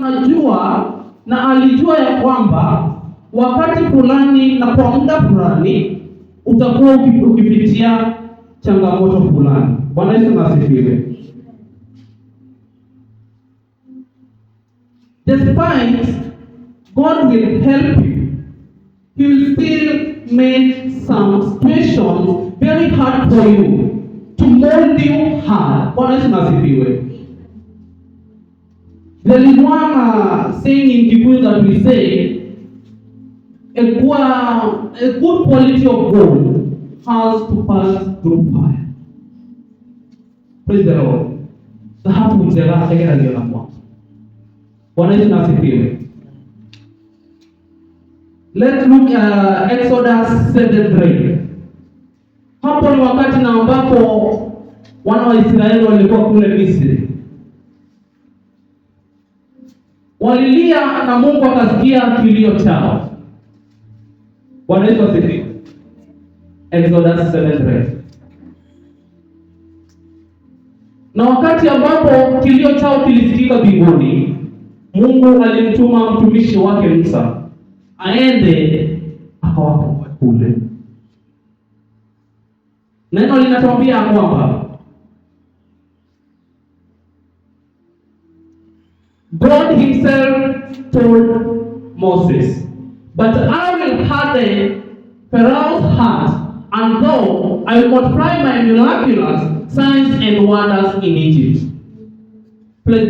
Anajua na alijua ya kwamba wakati fulani na kwa muda fulani utakuwa ukipitia changamoto fulani. Bwana Yesu asifiwe. Despite God will help you, He will still make some situations very hard for you to mold you hard. Bwana Yesu asifiwe. There is one saying in Kikuyu that we say, a good quality of gold has to pass through fire. Praise the Lord. Dhahabu njega ĩgeragio na mwaki. Bwana Yesu asifiwe. Let's look at Exodus 7:3. Hapo ni wakati na ambapo wana wa Israeli walikuwa kule Misri. Walilia na Mungu akasikia kilio chao. Bwana Yesu asifiwe. Exodus 7:3. Na wakati ambapo kilio chao kilisikika mbinguni, Mungu alimtuma mtumishi wake Musa aende akawakomboe kule. Neno linatuambia kwamba God himself told Moses, "But I will harden Pharaoh's heart, and though I will multiply my miraculous signs and wonders in Egypt." Praise the